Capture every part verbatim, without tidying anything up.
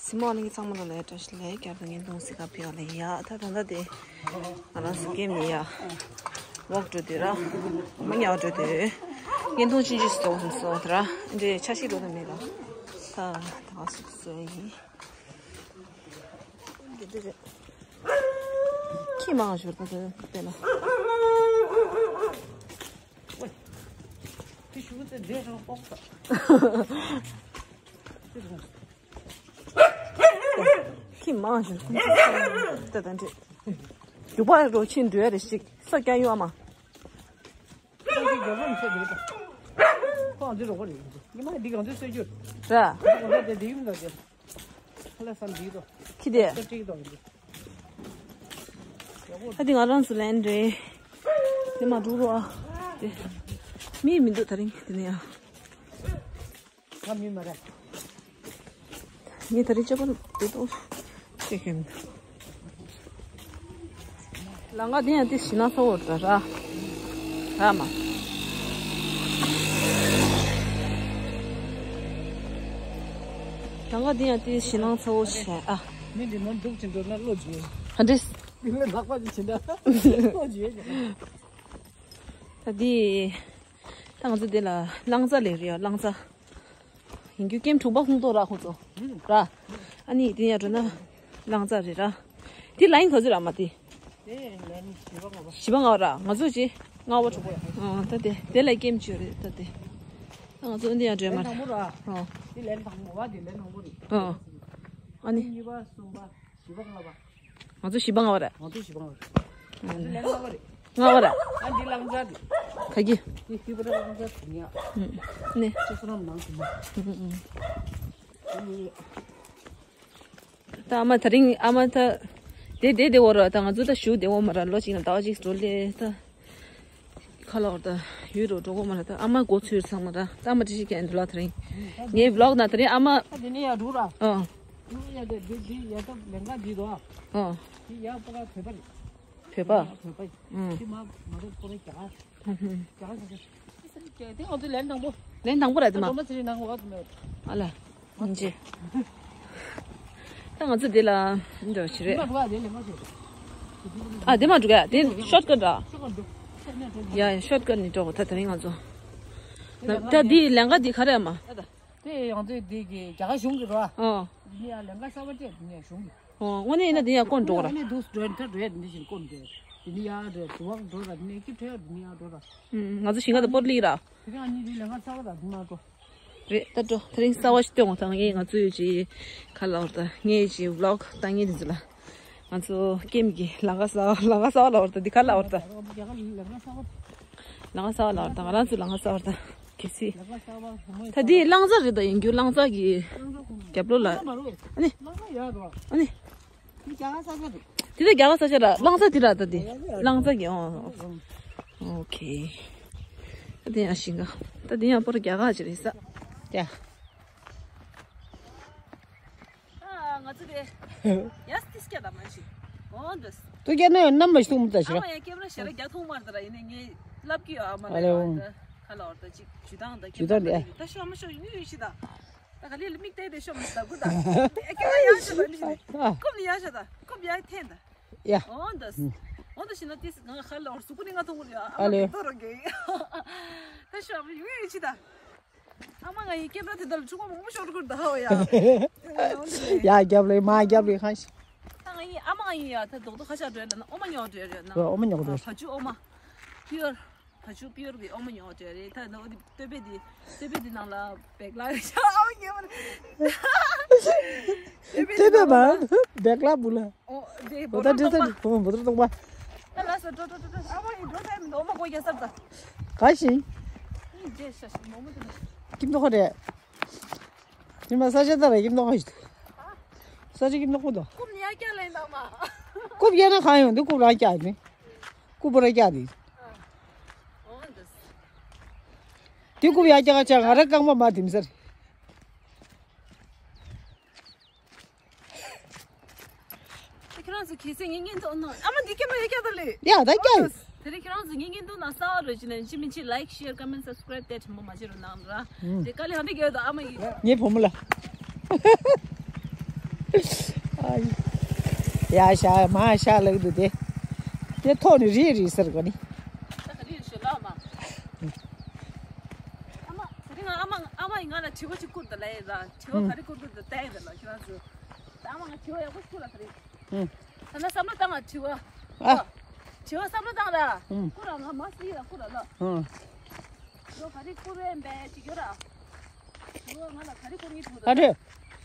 སྲིང་མོ་ཨ་ནི་ཚང་མ་ལ་ལས་བཀྲ་ཤིས་བདེ་ལེགས། བསྐྱར་དུ་བརྙན་ཐུང་གཟིགས་ག་ཕེབས་པ་ལ་ཡ། ད་ད་ལྟ་དེ་ང་རང་ཚོ་ཀེམ་ནས་ཡ་ཝོག་འགྲོ་དུས་ར། མ་ཉལ་འགྲོ་དུས་བརྙན་ཐུང་ཆུང་ཆུང་ཞིག་བཟོ་བཟོ་དེ་ར། འདི་འདྲའི་ཆ་ཤས་འགྲོ་དུ་མེད་ར། ད་ད་ག་ཟུག་བཟོ་ཡིན། འདི་འདི་རེད། ཁྱི་མང་ཞོར་ད་དེ་དེ་ལ། དེ་ཞུ་ཚེ་འདྲེ་རང་ལྐོག་ས། ཁྱི་མང་ཞིག་ད་ད་འདྲེ། རྒྱུག་པ་རོ་ཆེན་འགྲོ་ཡ་རེ་ཞིག་ས་སྐྱ་ཡོད་ཨ་མ། ཁྱི་རྒྱུག་པ་མི་ཚེ་འགྲོ་ད། ཁོང་འདི་རོགས་པ་རེད། ཉི་མ་འདི་གང་འདི་གསོད་རྒྱུ། ར། འོ་ད་དེ་འདི་ཡིན་ད་དེ། ཁ་ལག་ས་འདི་དོ། ཁྱི་དེ། ས་ཏིག་དོ་འདི། ཨ་དེ་ང་རང་ཚོ་ལན་རེད། དེ་མ་འགྲོ་རོགས་ཨ། དེ། མི་མི་འདུག་ད་རིང་དེ་ནས་ཡ། ང་མི་མ་རེད། ངས་ད་རེས་སྤྱོད་པ་དེ་ཏོ་ཤེས་མཁན། ལམ་ཁ་འདི་ཡང་དེ་ཞིང་ནགས་ཚ་བོ་འདྲ་ར། ར་མ། ལམ་ཁ་འདི་ཡང་དེ་ཞིང་ནགས་ཚ་བོ་བྱས་ཨ། མི་འདི་ནང་འདུག་ཅིང་འགྲོ་ན་བློ་བྱེད། ག་འདྲས། འདི་ལས་ལྷག་པ་ཅིག་བྱེད་ན་བློ་བྱེད། ད་འདི། ད་ང་ཚོ་འདི་ལ་གླང་རྩ་ལས་རེད་ཡ། གླང་རྩ། ཡིན་རྒྱུ་ཀེམ་དྲུག་པ་ཁོངས་གཏོགས་ར་ཁོ་ཚོ། ར། ཨ་ནི་དེ་ཡར་འགྲོ་ན་གླང་རྩ་རེད་ར། དེ་ལན་ག་ཚོད་ར་མ་དེ། དེ་ལན་བཞི་པ་ལྔ་པ། བཞི་པ་ལྔ་པ་ར། ང་ཚོ་ཅི། ལྔ་པ་དྲུག་པ། ཨ་ད་དེ་དེ་ལ་ཀེམ་ཅི་ཡོད་རེད་ད་དེ། ད་ང་ཚོ་འདི་ཡར་འགྲོ་མ་ལན་དང་པོ་ར། ཨ། དེ་ལན་དང་པོ་བ་དེ་ལན་དང་པོ་རེད། ཨ། ཨ་ནི། གཉིས་པ་གསུམ་པ་བཞི་པ་ལྔ་པ། ང་ཚོ་བཞི་པ་ལྔ་པ་རེད། ང་ཚོ་བཞི་པ་ལྔ་པ་རེད། ང་ཚོ་ལན་ལྔ་པ་རེད། ལྔ་པ་རེད། ཨ་འདི་གླང་ཚ་རེད། ག་གི། འདི་ཤི་བ་ར་གླང་ཚ་དེ་ཉག་ཨུམ། ནི། ཅི་སོ་ནམ་ནང་དུ་མ། ཨུམ་ཨུམ། ད་ཨ་མ་ད་རིང་ཨ་མ་ད། དེ་དེ་དེ་འོ་ར་ད་ང་ཚོ་ད་ཞུ་དེ་འོ་མ་ར་ལོ་གཅིག་ན་ཟླ་བ་གཅིག་འགྲོ་ལེ་ད། ཁ་ལོར་ད་ཡུལ་རུ་འགྲོ་གོ་མ་ར་ད་ཨ་མ་འགོ་ཚུལ་ཚང་མ་ར་ད་ཨ་མ་ཅི་ཞིག་གན་འདུག་ལ་ད་རིང་། ངའི་བི་ལོག་ན་ད་རིང་ཨ་མ། ཨ་དེ་ནས་ཡར་འགྲོ་ར། ཨ། འགྲོ་ཡ་དེ་དེ་དེ་ཡ་ད་ལེན་ག་འདི་དོ། ཨ། དེ་ཡ་པ་ར་བོད་པ་རེད། བོད་པ། བོད་པ། ཨུམ། དེ་མ་མ་རེད་ཁོ་རེ་རྒྱ་གར། ཧུམ་ཧུམ། རྒྱ་གར་ཟེར་ཟེར། དེ་ང་ཚོ་ལན་དང་པོ། ལན་དང་པོ་རེད་དེ་མ། སྒྲོལ་མ་ཚེ་རིང་ནང་འོག་ཏུ་མེད། ཨ་ལ། ཨིན་ཇི། ད་ང་ཚོ་འདི་ལ་འདི་འདྲ་ཞིག་རེད། ཨ་འདི་མ་འགྲོ་ག་དེ་ཤོར་ཀ་འདྲ། ཡ་ཡ་ཤོར་ཀ་ནི་འགྲོ་ད་དེ་རིང་ང་ཚོ། ད་འདི་ལན་ཀ་འདི་ག་རེ་མ། དེ་ཡང་དེ་འདི་གི་རྒྱ་གར་གཞུང་གི་རོ། ཨ། འདི་ཡང་ལན་ཀ་གསར་པ་སྤྲད་འདི་ཡང་གཞུང་གི། ཨོ། དངོས་གནས་ཡིན་ན་དེ་ཡང་སྐོར་འགྲོ་གི་ར། དངོས་གནས་འདུག་འགྲོ་ད་འགྲོ་ཡ་འདི་བཞིན་སྐོར་འགྲོ། དེ་ནི་ཡར་འགྲོ་དུ་བག་འགྲོ་ར་དེ་ནས་ཀི་ཁྲོད་དེ་ནི་ཡར་འགྲོ་ར། ཨུམ། ང་ཚོ་ཞིང་ཁ་དང་སྤོར་ལིག་ར། དེ་རིང་ཨ་ནི་རི་ལས་ང་ཚ་བ་ར་དུ་མ་འགྲོ། རེད་ད་འགྲོ་དེ་རིང་གསར་བ་ཞིག་སྟོན་འོང་ད་ངས་ང་ཚོའི་ཅི་ཁ་ལ་བར་ད་ངས་ཅི་ཝི་ལོག་བཏང་ངེས་དེ་ཚོ་ལ། ང་ཚོ་ཀེམ་གི་ལམ་ཁ་གསར་བ་ལམ་ཁ་གསར་བ་ལ་བར་ད་འདི་ཁ་ལ་བར་ད། ལམ་ཁ་གསར་བ་ལ་བར་ད་ང་རང་ཚོའི་ལམ་ཁ་གསར་བ་ལ་བར་ད། གལ་སྲིད། ད་འདི་གླང་ཚ་རེད་ད་ཡིན་རྒྱུ་གླང་ཚ་གི་རྒྱབ་ལོགས་ལ། ཨ་ནི། ཨ་ནི། འདི་ད་རྒྱ་གར་ས་ཆ་ར་གླང་ཚ་འདི་ར་ད་འདི་གླང་ཚ་གི་ཨོ། ཨོ་ཁེ། ད་འདི་ཡང་ཞིང་ཁ་ད་འདི་ཡང་པོར་རྒྱ་གར་ཅི་རེད་ས། ཡ། ཨ། ང་ཚོ་དེ་ཡ་སྟིས་ཀྱ་ད་མ་ཤི། འོ་འདུག་ཏུ་ཀྱ་ན་ཡང་ནམ་མ་ཤི་ཐུང་མི་ད་ཤི་ར། ཨ་མ་ཡ་ཀེམ་ར་ཤ་ར་རྒྱ་ཐུང་མར་ད་ར་ཡིན་ནས་ངས་ལབ་ཀྱི་ཡོད་ཨ་མ་ལ་ཡོད་ད་ཁ་ལ་འོར་ད་ཅིག་ཇུ་དང་ད་ཇུ་དང་དེ་ད་ཤོ་མ་ཤོ་ཡུ་ཡུ་ཤི་ད། ད་ག་ལེ་ལ་མིག་ཏེ་དེ་ཤོ་མ་ཤི་ད་གུ་ད་ཨེ་ཀེམ་ར་ཡ་ཤ་ད་ལི་ཤི་ནས་ཀུམ་ནི་ཡ་ཤ་ད་ཀུམ་ཡ་ཐེན་ད། ཡ། འོ་འདུག་འོ་འདུག་ཤི་ན་ཏིས་ང་ཁ་ལ་འོར་སུ་ཀུ་ནི་ང་ཐུང་གུ་ཡོད་ཨ་མ་ལ་ཡོད་ད་ཤོ་མ་ཡུ་ཡུ་ཤི་ད། ཨ་མ་ང་ཡི་ཀེམ་ར་དེ་འདྲ་ལ་ཆུང་མ་མང་པོ་ཤོར་དགོས་ད་ཧ་ཡ། ཡ་རྒྱབ་ལེ་མ་རྒྱབ་ལེ་ཁ་ཤི། ད་ང་ཡི་ཨ་མ་ང་ཡི་ཡ་ད་རྡོག་རྡོག་ཁ་ཤ་འགྲོ་ཡ་ལ་ན་ཨོ་མ་ཉོ་འགྲོ་ཡ་རེད་ན། ཨོ་མ་ཉོ་འགྲོ། ཕ་ཆུ་ཨོ་མ། པིའོར། ཕ་ཆུ་པིའོར་གི་ཨོ་མ་ཉོ་འགྲོ་ཡ་རེད་ད་ན་ཨོ་དི་སྟོད་པའི་དི་སྟོད་པའི་དི་ནང་ལ་བེག་ལ་ཤ་ཨོ་ཉེ་མ་རེད། སྟོད་པའི་མ་བེག་ལ་བུ་ལ། ཨོ་དེ་བོ་ད་ཏྲ་ཏོང་པ། བོ་ད་ཏྲ་ཏོང་པ། ད་ལ་ས་ཏྲ་ཏྲ་ཏྲ་ཏྲ་ཨ་མ་ཡི་འགྲོ་ཐལ་མི་འདུག་ཨོ་མ་ཀོ་རྒྱ་སར་ད། ག་ཤིང་། ཨི་ཇེ་ཤ་ཤ་མོ་མོ་དེ་ན། ཀིམ་ཏོ་ཁ་རེད། ཀིམ་ཏོ་ས་ཆ་ད་རེད་ཀིམ་ཏོ་ཁ་ཤི་འདུག་ས་ཆ་ཀིམ་ཏོ་ཁོ་འདུག་ཀུབ་ནི་ཡ་ཀྱ་ལེན་དང་མ། ཀུབ་ཡ་ན་གང་ཡོང་འདུག་ཀུབ་རང་ཀྱ་ནི། ཀུབ་ར་ཀྱ་དེ། ཨོ་འདུག་དེ་ཀུབ་ཡ་ཀྱ་ཀ་ཆ་ང་ར་རྐང་པ་མ་དིམ་སར། ཁྱེད་རང་ཚོ་གལ་སྲིད་ངའི་བརྙན་ཐུང་ནང་ཨ་མ་འདི་ཀེམ་ར་ཡ་ཀྱ་ད་ལེ། ཡ་ད་ཀྱ་ཡོད། དེ་རིང་ཁྱེད་རང་ཚོ་ངའི་བརྙན་ཐུང་ནང་གསར་པ་རོལ་ཅི་ནས་ཅི་མི་ཅི་ལའིག་ཤེར་ཀོ་མེན་སབ་སི་ཀ་རེབ་དེ་དྲན་པོ་མ་བྱེད་རོགས་གནང་ར། དེ་དཀའ་ལས་ཧ་འདྲ་རྒྱག་ཡོད་ད་ཨ་མ་ཡིས། ངའི་བུ་མོ་ལ། ཡ་ཤ་མ་ཤ་ལག་འདུག་དེ། དེ་ཐོག་ནས་རིལ་རིལ་ཟེར་གོ་ནི། ད་ག་རེ་ཞུ་ལགས་མ། ཨ་མ་དེ་རིང་ཨ་མ་ཨ་མ་ཡིས་ང་ལ་དྲི་བ་ཅིག་བསྐུར་ད་ལབ་ཡིན་ལ། དྲི་བ་ག་རེ་བསྐུར་འདུག་ད་བལྟས་ཡིན་ད་ལ་ཁྱེད་རང་ཚོ། ད་ཨ་མ་ང་དྲི་བ་ཡག་པོ་ཞིག་བསྐུར་ལ་དེ་རིང་། ཨུ། ད་ནི་བསམ་བློ་བཏང་ང་དྲི་བ། ཨ། དྲི་བ་བསམ་བློ་བཏང་ར། ཨུ། བསྐུར་ར་ང་མ་སི་ལ་བསྐུར་ར་ལ། ཨུ། དྲི་བ་ག་རེ་བསྐུར་བས་འབད་ཅིག་ཡོད་ར། དྲི་བ་ང་ལ་ག་རེ་བསྐུར་ཡིན་ཐུག་ད། ལྷ་རེ།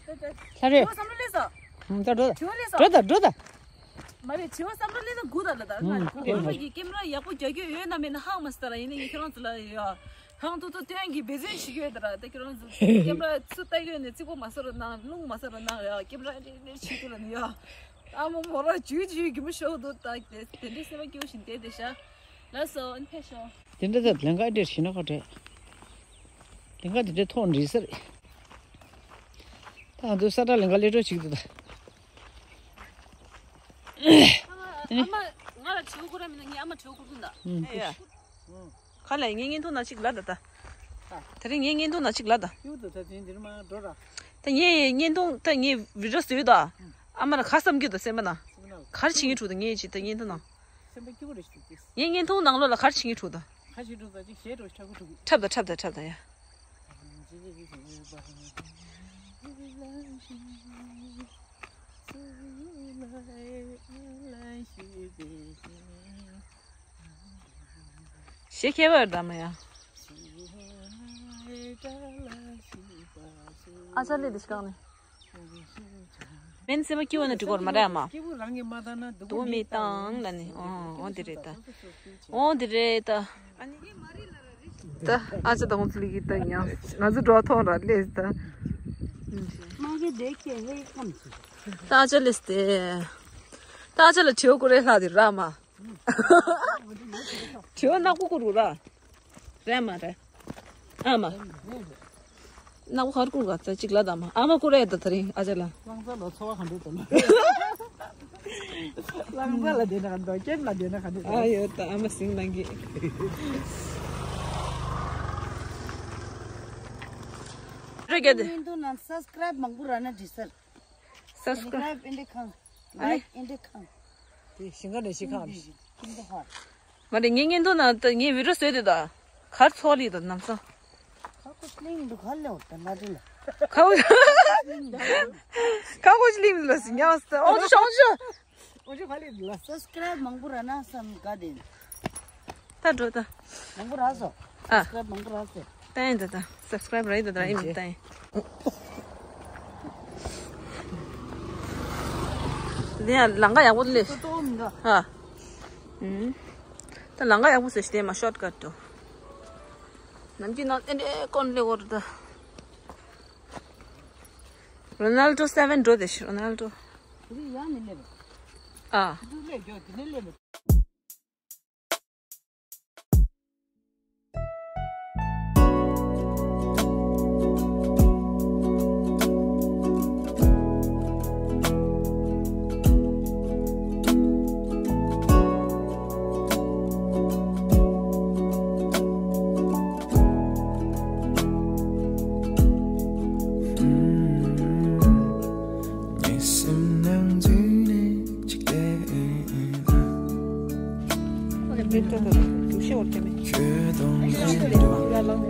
ད་ད། ལྷ་རེ། དྲི་བ་བསམ་བློ་སླེབས་སོང་། ཨུ། ད་འགྲོ་ད། དྲི་བ་སླེབས་སོང་། འགྲོ་ད་འགྲོ་ད། མ་རེད། དྲི་བ་བསམ་བློ་སླེབས་ན་སྒུག་ད་ལ་ད། ང་ཨུ། སྒུག་ད་ལ་ཡི་ཀེམ་ར་ཡག་པོ་རྒྱག་རྒྱུ་ཡོད་ན་མེད་ན་ཧང་མ་སི་ད་ལ་ཡིན་ན་ངས་ཁྱེད་རང་ཚོ་ལ་ཡོད། ཧང་ཏུ་ཏུ་སྟོན་གྱི་འབད་བརྩོན་བྱེད་ཀྱི་ཡོད་ད་ར། ད་ཁྱེད་རང་ཚོ་ཀེམ་ར་ཚུར་ལྟ་གི་ཡོད་ནས་རྩིག་པ་མ་ཟ་ར་གནང་། རླུང་མ་ཟ་ར་གནང་ཡ། ཀེམ་ར་འདྲེ་འདྲེ་བྱེད་དུ་ལ་ནི་ཡ། ཨ་མ་མོ་ར་ཇུས་ཇུས་གི་མི་ཤོག་དུ་ད་དེ་དེ་འདྲའི་སེམས་པ་སྐྱིད་པོ་ཞིག་བསྡད་དེ་ཤ། ལགས་སོ་ཨན་ཕེབས་ཤོག་དེ་འདྲ་ད་ལན་ཁ་འདྲེ་ཞིག་ན་ཁ་བྲལ། ལིང་ག་འདི་འདྲའི་ཐོག་འགྲིག་ས་རེད། ད་ང་ཚོའི་ས་བཀྲ་ལིང་ག་སླེབས་འགྲོ་ཅིག་འདུག་ད། ཨ་མ་ང་ལ་དྲི་བ་བསྐུར་ར་མིན་ན་ངས་ཨ་མ་དྲི་བ་བསྐུར་དུས་ད། ཨེ་ཡ། ག་ལ་ངས་བརྙན་ཐུང་ནང་ཅིག་ལབ་ད་ད། དེ་རིང་ངས་བརྙན་ཐུང་ནང་ཅིག་ལབ་ད། ད་ངས་བརྙན་ཐུང་ད་ངས་བི་ཌིའོ་བཟོས་ད། ཨ་མ་ལ་ག་བསམ་རྒྱུ་ད་སེམས་པ་ན། ག་རེ་བྱེད་ཀྱི་འདུག་ད་ངས་ཅིག་ད་བརྙན་ཐུང་ནང་། སེམས་པ་སྐྱིད་པོ་རེ་ཞིག་འདུག་སྟེ། ངས་བརྙན་ཐུང་ནང་ལོགས་ལ་ག་རེ་བྱེད་ཀྱི་འདུག་ད། ཁ་ཞིག་འགྲོ་ད་ཅིག་ཞེ་འགྲོ་ཆག་གི་འགྲོ་གི། འཁྲབ་ད་འཁྲབ་ད་འཁྲབ་ད་ཡ། ཞེ་ཁྱད་པར་ད་མ་ཡ། ཨ་ཅག་ལེ་དེ་ཤི་གང་ནས། མེན་སེམས་པ་སྐྱིད་པོ་ན་འགྲིག་གོ་མ་རེད་ཨ་མ། སྐྱིད་པོ་རང་གིས་མ་བཏང་ན་སྡུག་པོ་མི་མི་བཏང་ལ་ནི་ཨོ་ཨོ་འདི་རེད་ད། ཨོ་འདི་རེད་ད། ད་ཨ་ཅག་དང་ཚུལ་གྱིས་ད་ཡང་ང་ཚོ་འགྲོ་ཐོང་ར་ལེ་ད། མ་གི་དེ་ཁྱེད་ཧེ་ཁམས་ཚུ། ད་ཨ་ཅག་ལེ་སྟེ། ད་ཨ་ཅག་ལ་དྲི་བ་བསྐུར་རེ་ལྷག་དེ་ར་མ། དྲི་བ་ནག་པོ་བསྐུར་རུ་ར། རེད་མ་རེད། ཨ་མ། ནག་པོ་ག་རེ་བསྐུར་ག་ད་ཅིག་ལ་ད་མ་ཨ་མ་བསྐུར་རེད་ད་དེ་རིང་ཨ་ཅག་ལ། ལང་ཚ་ལ་འཚོ་བ་ག་འདྲ་དང་། ལང་ཚ་ལ་བསྡད་ན་ག་འདྲ་ཀེམ་ལ་བསྡད་ན་ག་འདྲ་ཨ་ཡོད་ད་ཨ་མ་སིང་ལང་གི། རེད་ག་དེ། བརྙན་ཐུང་ནང་སབ་སི་ཀ་རབ་མང་པོ་རག་ན་འགྲིག་ས་རེད། སབ་སི་ཀ་རབ་ཨིན་ཌི་ཁང་། ལའིག་ཨིན་ཌི་ཁང་། དེ་ཞིང་ཁ་ནས་ཞིང་ཁ་རེད། ཀིང་ཌི་ཧར། མ་རེད་ངས་བརྙན་ཐུང་ནང་ད་ངས་བི་ཌིའོ་བཟོས་དེ་ད། གར་ཚོགས་ལི་ད་ནམ་སང་། ཁ་ཁོ་ལིང་འདུག་ག་ལེའོ་ད་ལ་དེ་ལ། ཁ་ཁོ་ཁ་ཁོ་ལིང་ལ་སི་ཉག་སི་ཨོ་ཅི་ཤོང་ཅི། ཨོ་ཅི་ག་ལེ་ལ། སབ་སི་ཀ་རབ་མང་པོ་རག་ན་བསམ་ག་དེ། ད་འགྲོ་ད། མང་པོ་རག་སོ། ཨ། སབ་སི་ཀ་རབ་མང་པོ་རག་སོ། ཏན་ད་ད། སབ་སི་ཀ་རབ་རེད་ད་ད་ཨིན་ཏན། དེ་ཡང་ལམ་ཁ་ཡག་པོ་ལས། ཨ། ད་ལམ་ཁ་ཡག་པོ་ཟེར་ཞིག་དེ་མ་ཤོར་ཀ་ཊི་དུ། ནམ་རྒྱུན་ནང་ཏན་ཏན་ཀོན་ལེ་འོར་ད། རོ་ནལ་ཌོ་སེ་བེན་འགྲོ་དེ་ཤི་རོ་ནལ་ཌོ། དེ་ཡང་ནི་ལེ། ཨ། དེ་ལེ་འགྲོ་དེ་ནི་ལེ། ངའི་སེམས་ནང་འཛུལ་ནས་ཅིག་བལྟས་ན། ཁྱོད་དང་ལྡན་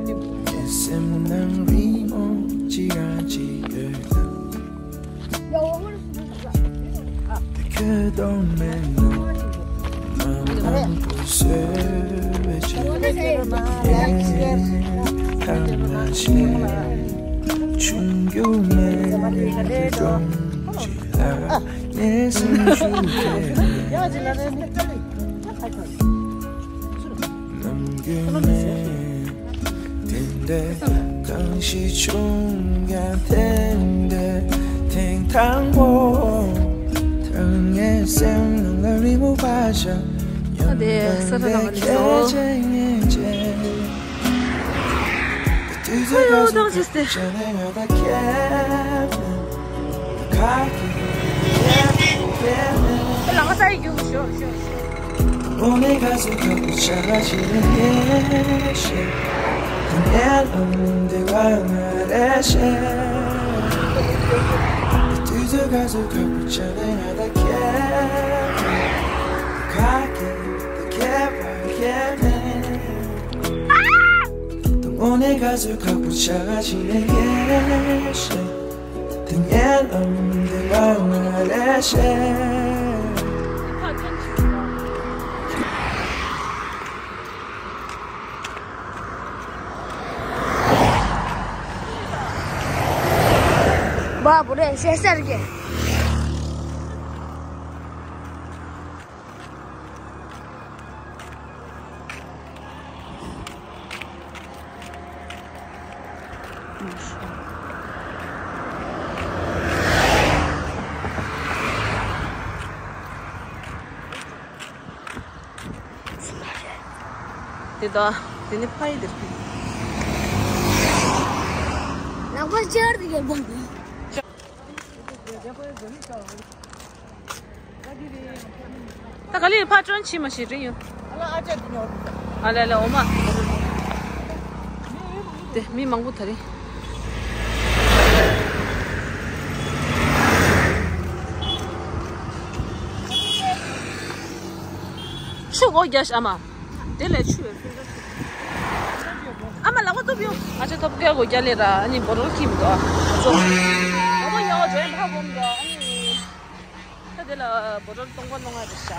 དུས་ངའི་སེམས་ནང་རི་མོ་ཅི་ར་ཅི་ཡོད་ལ། ཁྱོད་དང་མེད་ན་ང་མང་པོ་བཟོས་པའི་ཆ་ཡིན་ཐ་མ་ཤེས། ཆུང་རྒྱུ་མེད་དུས་སྒྲོམ་གཅིག་ལ་ངའི་སེམས་ཤུགས་ཁྱེར། ནམ་རྒྱུན་ནས་དེ་འདྲའི་གང་ཞིག་བྱུང་ཡང་དེ་འདྲའི་ཐེངས་དང་པོ། ད་ངའི་སེམས་ནང་ལ་རི་མོ་བ་ཞིག་ཡང་ན་ལས་སྐད་ཆ་ངན་ཅན། དུས་ཚོད་ཁ་སང་ཁ་ཁ་བྱས་ནས་ཡོད་ད་ཁྱེད། ཁ་ཁྱེད་ཁྱེད་ཁྱེད། ལང་ས་ཡི་རྒྱུག་ཤོག་ཤོག་ཤོག་འོ་ནི་ཁ་སང་ཁ་ཁ་བྱས་ནས་ངས་ཤེས། ངའི་ལམ་འདི་བ་ང་རེ་ཤེས། དུས་ Babu re, sesar ke. དེ་དང་དེ་ནི་ཕ་ཡི་དེར། ལག་པ་ཅར་དེ་ག་བོང་། ད་ག་ལེར་ཕ་ཀྲོན་ཆི་མ་ཤི་རེ་ཡོད། ཨ་ལ་ཨ་ཅག་དེ་ཉོ། ཨ་ལ་ལ་འོ་མ། དེ་མི་མང་པོ་ད་རེད། ཆུ་སྒོ་རྒྱག་ཤ་མ། དེ་ལས་ཆུ་ཡོད་སུ་འདྲ་ཆུ། ཨ་མ་ལག་པ་ཐོབ་ཡོང་། ཨ་ཅག་ཐོབ་སྐལ་སྒོ་རྒྱག་ལེ་ར་ཨ་ནི་བོ་རོལ་ཁྱིམ་དུ་ཨ། ཨ་ཚོ། ཨ་མ་ཡག་པོ་འགྲོ་ཡིན་ཕ་བོམ་དུ་ཨ་ནི། ད་དེ་ལ་བོ་རོལ་སྟོང་པ་སློང་ང་རེ་ཤ།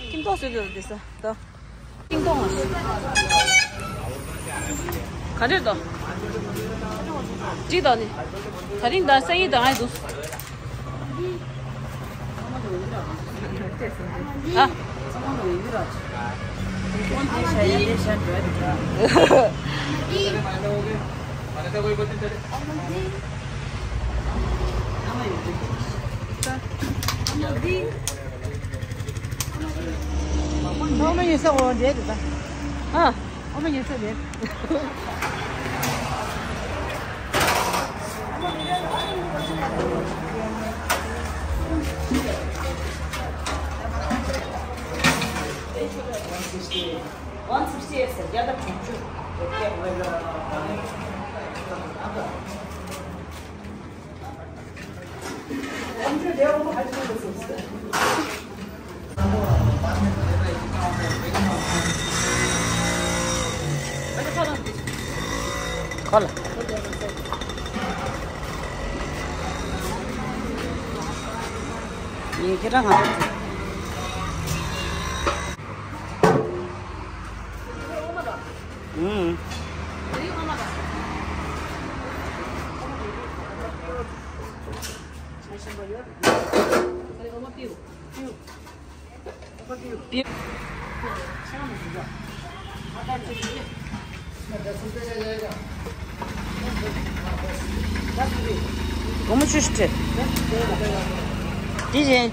ཁྱིམ་ཐོག་སུ་དུ་དེ་ས་ད། ཏིང་ཏོང་། ག་འདྲས་དོ། ཅིག་དོ་ནི། ད་རིང་དང་སང་ཉིན་དང་ཨ་འདུག་ཨ། ཐོག་མ་ཡིན་ས་འོ་འདྲེད་དུ་ད། ཨ། ཐོག་མ་ཡིན་ས་རེད། One sixty eight ཟེར་བརྒྱ་དང་དྲུག་ཅུ། ཁོ་ལ། ཡིན་ཁྱེད་རང་ང་ཚོ། ཨུམ། སྒོར་མོ་བཅུ་ཞིག་སྤྲད། དེ་བཞིན།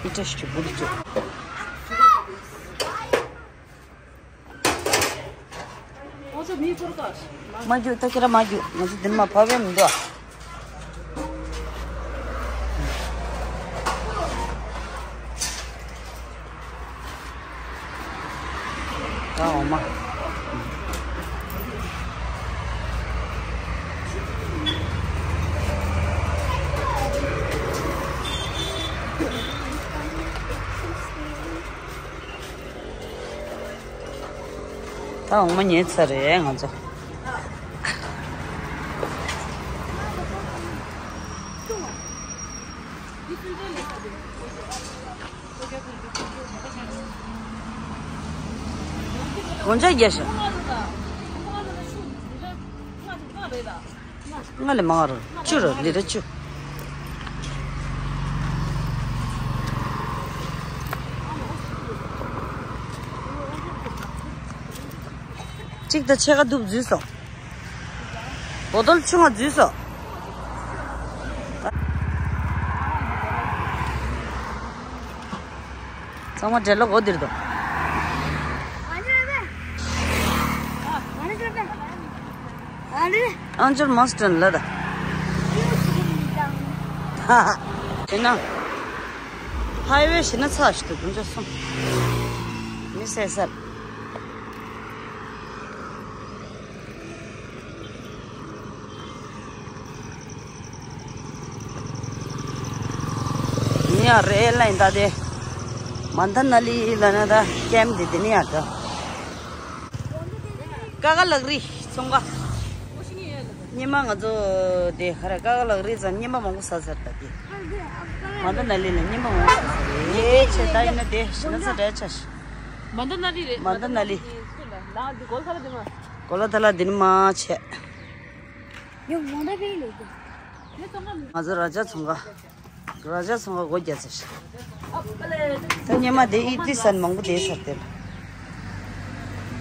ཨི་ཀྲ་ཞིག་བུ་རུ་ཅོ། མ་རྒྱུག་ད་ཁྱེད་རང་མ་རྒྱུག་ང་ཚོ་འདིར་མ་བབས་ཡ་མི་འདུག་ད་འོ་མ། ད་འོ་མ་ཉལ་ཚར་རེད་ང་ཚོ། དགོང་ཇ་རྒྱག་ཤག་ང་ལས་མང་རུ་བཅུ་རུ་ལི་ར་བཅུ། གཅིག་ད་ཕྱེད་ཀ་བསྡུ་འཛུལ་སོང་། བོ་ཏོལ་ཆུང་བ་འཛུལ་སོང་། ཚང་མ་འབྲེལ་ལོག་འོ་འདིར་འདུག་ཨང་ཅོར་མོན་སི་ཊར་ལ་ད། དེ་ན། ཧའི་ཝེ་ཞེ་ན་ཚ་ཞིག་ཏུ་དུང་ཅོ་སོང་། མི་སེ་སར། ཡ་རེད་ལ་ཡིན་ད་དེ། མན་ད་ན་ལི་ལ་ན་ད་ཀེམ་དེ་དེ་ནི་ཡ་ད། ཀ་ཀ་ལག་རི་ཚོང་ཁ། ཉི་མ་ང་ཚོ་དེ་ཧ་ར་ཀ་ཀ་ལག་རི་ཙམ་ཉི་མ་མང་པོ་ཟ་ཟེར་ད་དེ། མན་ད་ན་ལི་ལ་ཉི་མ་མང་པོ་ཟ་ཟེར་རེད་ཆེ་ད་ཡིན་ན་དེ་ཞེ་ན་ཚ་འདྲ་ཆ་ཤི། མན་ད་ན་ལི་རེད། མན་ད་ན་ལི། ལ་འདི་གོ་ས་ལ་དེ་མ། གོ་ལ་ད་ལ་དེ་ནི་མ་ཆེ། ཡོང་མོ་ན་པེ་ལེ་གི། ང་ཚོ་ར་ཇ་ཚོང་ཁ། ར་ཇ་ཚོང་ཁ་སྒོ་རྒྱག་ཚར་ཤག་ད་ཉི་མ་དེ་ཨི་ཏི་སན་མང་པོ་དེ་ཚར་དེ་ལ།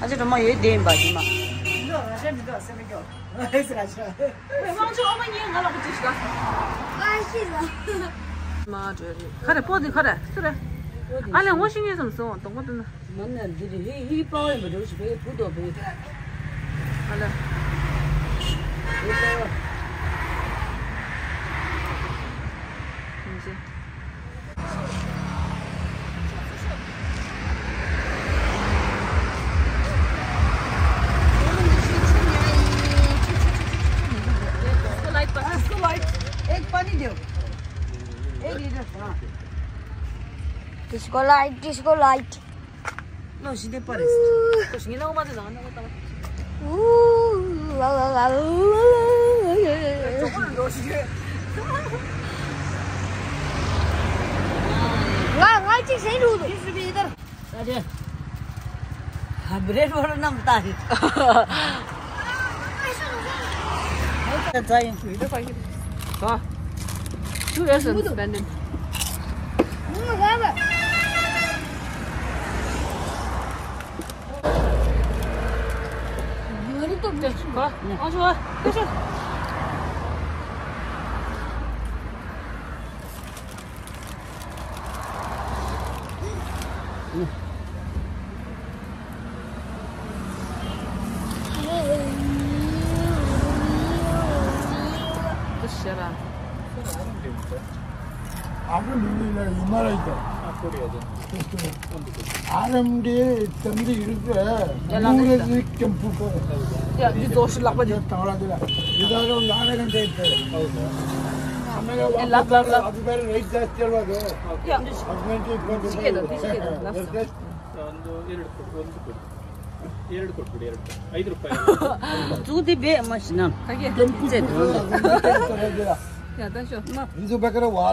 ཨ་ཅེ་སྒྲོལ་མ་ཡོད་དེ་ཡིན་པ་ཉི་མ། དམངས་ཆོས་ཨ་མ་ཉིན་ང་ལ་གོ་ཅི་ཞིག་ག་ཨ་ཤི་ལ། མ་འགྲོ་རེད། ཁ་རེ་པོ་དེ་ཁ་རེ་སུ་རེད། ཨ་ལེ་ངོ་ཤེས་ངེས་སམ་སོང་གདོང་པ་དེ་ན། མ་ན་འདི་རེད། ཧི་ཧི་པ་ཡིན་པ་འདྲ་བོ་ཞིག་བས་བུ་དོ་བས། ཨ་ལ། ཨིན་ཅི། इसको लाइट, इसको लाइट। एक पानी दो। एक लीटर, हाँ। Disco light, disco light. ལོ་ཞི་བདེ་པ་རེད། ཁོ་ཞིག་ཡིན་ན་འོ་མ་དེ་ལངས་ན་འོ་ལྟ་བ། ལ་ལ་ལ་ལ། ང་ང་ཅིག་ཟིན་འགྲོ་འདུག་ས་དེ། ཧ་བྲེལ་བོར་རྣམས་ལྟ་རེད། ད་ཡིན་ཚུལ་ལ་ཕ་གི། ཧ། ཆུ་ཡོད་སོང་སྤེན་ཏིན། ཡོད་རེད་ཏོ། ཧ། ཨ་ཆུ་ཧ། ཧ་ཆུ། ཏུ་ཤ་ར། ཨ་ཁུ་ལུ་ལུ་ལ་ཡི་མ་ར་ཡི་ད། ཨ་ཁུ་རེད་ད། ཨ་རམ་དེ་དམ་དེ་ཡུལ་དུ་ཡ་ལ་མུ་རེ་ཟིག་ཀྱང་ཕུ་ཁ། ཡ་འདི་རྫོགས་ཤི་ལག་པ་འདི། དང་ར་དེ་ལ་ཡི་ད་རོ་ལ་ར་གན་དེ་དེ། ཨ་མ་ཡ་ལག་ལག་ལག། ཨ་བི་བར་རེད་ད་སྐྱེལ་བ་དོ། ཡ་འདི་ཨ་མན་དེ་ཕུ་ཁ། ཤི་ཀེ་ད་འདི་ཤི་ཀེ་ད་ལགས་སོ། ཨ་ནི་ཨེ་རེད་ཁོ་ཁོ་འདི་ཁོ། ཨེ་རེད་ཁོ་ཁོ་ཨེ་རེད་ཁོ། ཨ་ཡི་དུ་རུ་པ་ཡ། ཛུ་དེ་བེ་མ་ཤི་ན། ཁ་གེ་ཙེ་དོ། ཡ་ད་ཤོ་མ། ཨ་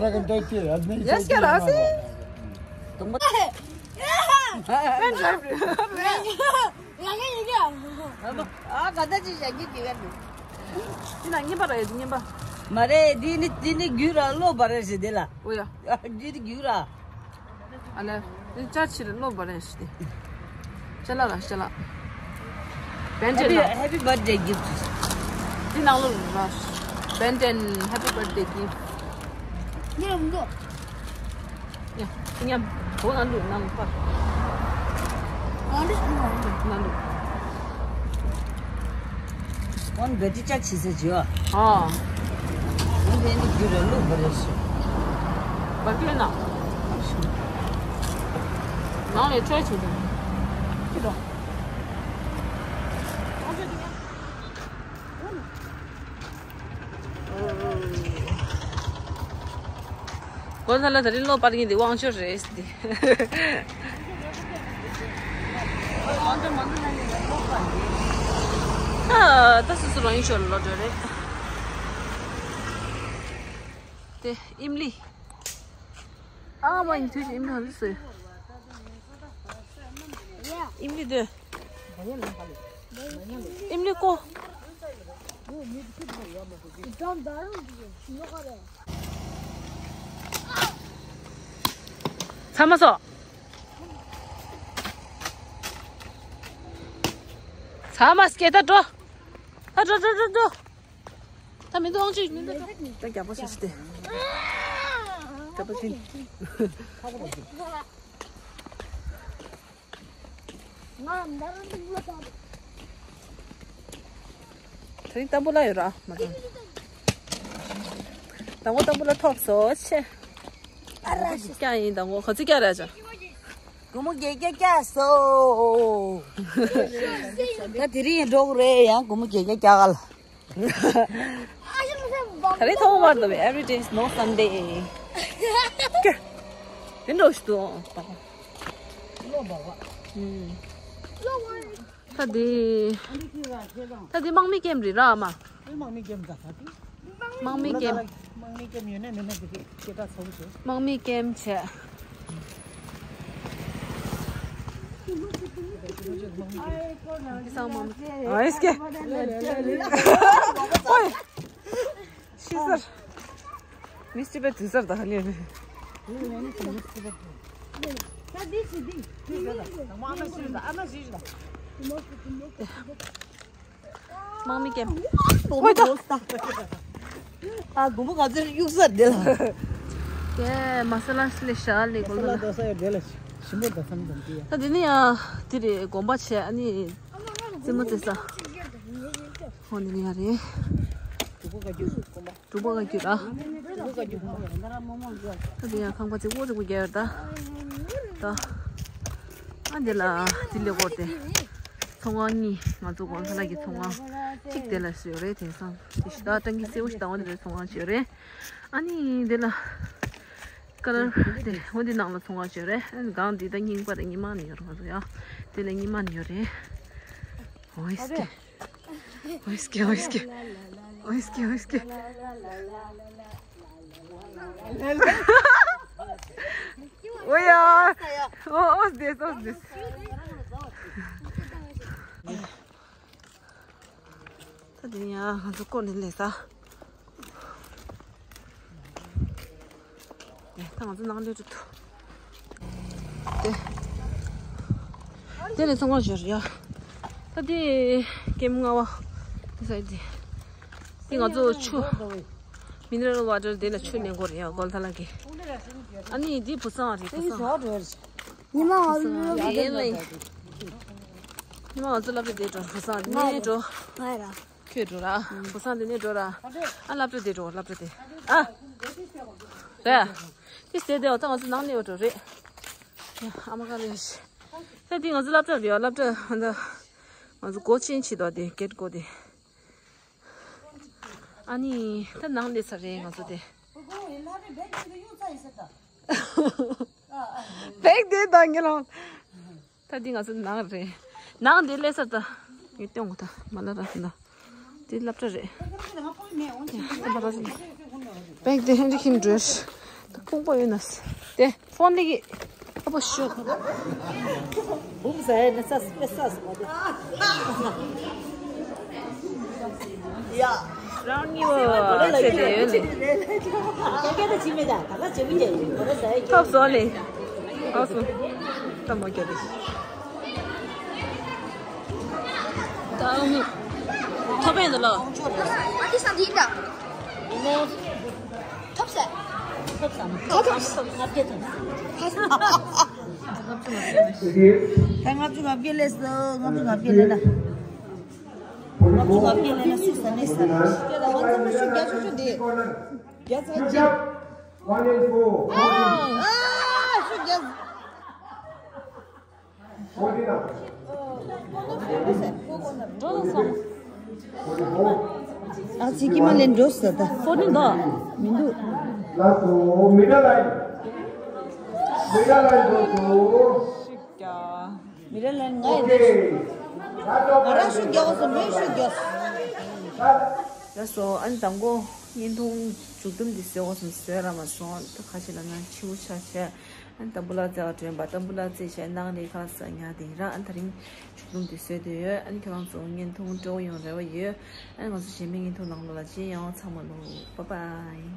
ག་ད་ཅི་ཞག་གི་དེ་ག་དེ། དེ་ན་ཉིན་པ་ར་ཡོད་དེ་ཉིན་པ། མ་རེད། དེ་ནི་དེ་ནི་རྒྱུ་ར་ལོ་བ་རེད་ཟེར་དེ་ལ། འོ་ཡ། རྒྱུ་དེ་རྒྱུ་ར། ཨ་ལེ། དེ་ཅར་ཆི་རེད་ལོ་བ་རེད་ཟེར་དེ། ཅ་ལག་ར་ཅ་ལག། བན་ཏན་ལ། Happy birthday gift. དེ་ནང་ལོ་ར། བན་ཏན་happy birthday gift. ཉམས་འགྲོ། ཡ། མཉམ། འོ་ན་འདུག་ནང་པ། ང་འདི་ཞིག་མ་འདུག་ན་འདུག་ཨོན་ག་ཏི་ཅག་ཆི་ཟེར་ཇི་བ། ཨ། ཨོན་དེ་ནི་རྒྱུ་ར་ལུག་བ་རེ་ཞིག་བར་སྐྱོད་ན། ནང་ལས་ཁྲལ་བྱེད་དང་། ཅི་དང་། གོ་ས་ལ་ད་རིང་ལོ་པར་གྱི་འདི་དབང་ཆོག་རེད་འདི། ཨ་ད་སུ་སུ་རང་ཡིན་ཤོར་ལོ་འགྲོ་རེད། དེ་ཨིམ་ལི། ཨ་མ་ཡིན་དུས་ཨིམ་ལི་ཧ་ལི་སོ། ཨིམ་ལི་དེ། ཨིམ་ལི་ཀོ། ཚ་མ་སོ། ཚ་མ་སྐད་ད་འགྲོ། ད་འགྲོ་འགྲོ་འགྲོ་འགྲོ། ད་མི་འདུག་ཨང་ཅིག་མི་འདུག་ད་རྒྱག་པ་ཞིག་སྟེ། རྒྱག་པ་ཅིག་ད་རིང་ཏམ་བུ་ལ་ཡོད་ར་མ་ཙང་། དང་པོ་དང་པོ་ལ་ཐོབ་སོ་ཆེ། ཨ་ར་ཤི། ཀྱ་ཡིན་དང་པོ་ཁོ་ཚོ་ཀྱ་ར་ཅོ། སྒོར་མོ་བརྒྱད་བརྒྱ་བཀྱགས་སོང་། ད་དེ་རིང་ཡང་འགྲོ་གི་རེད། ཡང་སྒོར་མོ་བརྒྱད་བརྒྱ་བཀྱགས་ལ། ད་རེས་ཐོག་མར་འདུག་པས། Every day is no Sunday. དེ་འགྲོ་ཞིག་འདུག་ད་དེ་ད་དེ་དམག་མི་ཀེམ་རེད་ར། ཨ་མ། དམག་མི་ཀེམ་ད་ད་དེ། དམག་མི་ཀེམ། དམག་མི་ཀེམ་ཡོད་ན་མེད་ན་དེ་གི་སྐད་གྲགས་ཚ་བོ་བྱོས། དམག་མི་ཀེམ་བྱས། དེ་སང་དམག་མི། ཨ་ཨེ་སྐད། ཨོའི། ཤི་སར། མི་སྐྱིད་པའི་དུས་སར་ད་ཧ་ལས་མེད། དམག་མི་ཀེམ། ཨོའི་ད། ཨ་མགོ་མོ་ག་ཚོད་གཡུག་ས་དེ་ལ། ཀེ་མ་ས་ལ་ལེ་ཤ་ལེ་གོ་ལ། ད་ས་ཡ་དེ་ལ་ཞིམ་པོ་ད་སམ་དམ་དེ་ཡ། ད་དེ་ནི་ཡ་དེ་རེད། དགོན་པ་བྱས། ཨ་ནི་རྩེད་མོ་རྩེ་ས། ཧོ་ནི་ཡ་རེད། དྲུག་པ་བཀའ་བརྒྱུད་དགོན་པ། དྲུག་པ་བཀའ་བརྒྱུད་ལ། ད་དེ་ཡང་ཁང་པ་རྫིག་པོ་རྫིག་པོ་རྒྱག་ཡོད་ད། ད། ཨ་འདི་ལ་དེ་ལས་སྐོར་ཏེ། ཚོང་ཁང་གཉིས། ང་ཚོ་གོང་ས་ལ་གི་ཚོང་ཁང་གཅིག་དེ་ལ་སུ་ཡོད་རེད། དེང་སང་དེ་ཞི་ད་ཏང་གི་སེའུ་ཞི་ད་འོ་འདི་རེད། ཚོང་ཁང་ཅིག་ཡོད་རེད། ཨ་ནི་འདི་ལ་ཀ་ལར་དེ་འོ་འདི་ནང་ལ་ཚོང་ཁང་ཅིག་ཡོད་རེད། ཨ་ནི་གང་འདི་ད་རྙིང་པ་རེད། རྙིང་མ་ནི་ཡོད་རེད། ང་ཚོ་ཡ་དེ་ལ་རྙིང་མ་ནི་ཡོད་རེད། འོ་ཡ་སྐད། Oiske, oiske. Oiske, oiske. Oja. O, osdes, osdes. ད་དེ་ཡང་ང་ཚོ་བསྐོར་ནས་སླེབས་ས། ད་ང་ཚོ་ནང་སླེབས་འགྲོ་ཐུབ། དེ། དེ་ནས་ཚོང་ཁང་ཞིག་ཡོད་རེད་ཡ། ད་དེ་ཀེམ་ལྔ་པ། དེ་ས་དེ། དེ་ང་ཚོ་ཆུ། Mineral water དེ་ལ་ཆུ་ལེན་དགོས་རེད་ཡ། གོལ་ཐ་ལ་གི། ཨ་ནི་དེ་བུ་སང་རེད། བུ་སང་། ཉི་མ་ང་ཚོ་སློབ་གྲྭ་དེ་ནས་ཉི་མ་ང་ཚོ་སློབ་གྲྭ་དེ་འགྲོ། བུ་སང་དེ་ནས་འགྲོ། ང་ར། ཁྱོད་འགྲོ་ར། བུ་སང་དེ་ནས་འགྲོ་ར། ཨ་སློབ་གྲྭ་དེ་འགྲོ། སློབ་གྲྭ་དེ། ཨ། རེད། དེ་ཟེར་དེ་འོ་ད་ང་ཚོ་ནང་ནས་འགྲོ་རེད། ཨ་མ་ག་རེ། ད་དེ་ང་ཚོ་སློབ་གྲྭ་རེད། སློབ་གྲྭ་ཨ་ད། ང་ཚོ་སྒོ་ཕྱེ་ཕྱེ་དོ་དེ་གེ་ཊི་སྒོ་དེ། ཨ་ནི་ད་ནང་སླེབས་ཚར་རེད་ང་ཚོ་དེ། བེག་དེ་དང་ངེད་ལོང་། ད་འདི་ང་ཚོ་ནང་རེད། ནང་འདི་སླེབས་ས་ད། ངས་སྟོན་གོ་ད་མ་ལ་ར་ད། འདི་སློབ་གྲྭ་རེད། བེག་དེ་ཧན་རི་ཁིན་འགྲོས། ད་ཕུང་པོ་ཡོད་ན། དེ་ཕོན་ལི་གི། ཨ་པོ་ཤུ། འབུམ་ཟ་ཡ་ནི་སས་པེ་སས་མ་དེ། ཡ། རང་ཉིད་བ་ཆེ་དེ་ཡོད་ནི། ཐོབ་སོང་ལེ། ཨ་སོ། ད་མོ་སྐྱོ་དེ། ད་ཨ་མི། ཐོབ་པས་འདི་ལ། ཨ་ཏི་སང་དེ་ཡིན་ད། ཐོབ་ས། ཐོབ་ས། ཐོབ་ས། ཐོབ་ས། ད་ལྔ་བཅུ་ང་བརྒྱད་ལས་སོ། ལྔ་བཅུ་ང་བརྒྱད་ལས་ན། ལྔ་བཅུ་ང་བརྒྱད་ལས་ན་སུ་ཟ་ནས་ཟ། ང་ཚོ་མི་ཤུགས་རྒྱ་ཆུང་ཆུང་འདི། རྒྱ་ཚ་ཅི། ཨ་ཤུགས་རྒྱ། འགྲོ་དང་སོང་། ཨ་ཙི་ཀི་མ་ལེན་འགྲོ་ས་ད། ཕོ་ནི་ད། མི་འདུག་ལགས་སོ། མི་ཌལ་ལའིན། མི་ཌལ་ལའིན་འགྲོ་སོ། ཤུགས་རྒྱག་མི་རེ་ལན་ང་ཡི་དེ་ང་རང་ཤུགས་རྒྱག་དགོས་སོ། མོས་ཤུགས་རྒྱག་ལགས་སོ། ཨ་ནི་དང་པོ་བརྙན་ཐུང་མཇུག་སྡོམ་འདི་བཟོ་དགོས་སོང་། བཟོས་ར་མ་སོང་། ད་ཁ་ཤས་ལ་ང་འཆི་བོ་ཆགས་བྱས། ཨ་ནི་ཏམ་བུ་ལ་རྩེ་བ་དྲན་པ། ཏམ་བུ་ལ་རྩེ་བྱས་ནང་ལས་ཁ་ས་ཉག་དེ་ར། ཨ་ནི་ད་རིང་མཇུག་སྡོམ་འདི་བཟོས་བསྡད་ཡོད། ཨ་ནི་ཁྱེད་རང་ཚོ་བརྙན་ཐུང་སྤྲོ་བོ་ཡོང་རེ་བ་ཡོད། ཨ་ནི་ང་ཚོ་གཞན་པའི་བརྙན་ཐུང་ནང་ལོགས་ལ་མཇལ་ཡོང་། ཚང་མ་ལོ། བཱའི་བཱའི།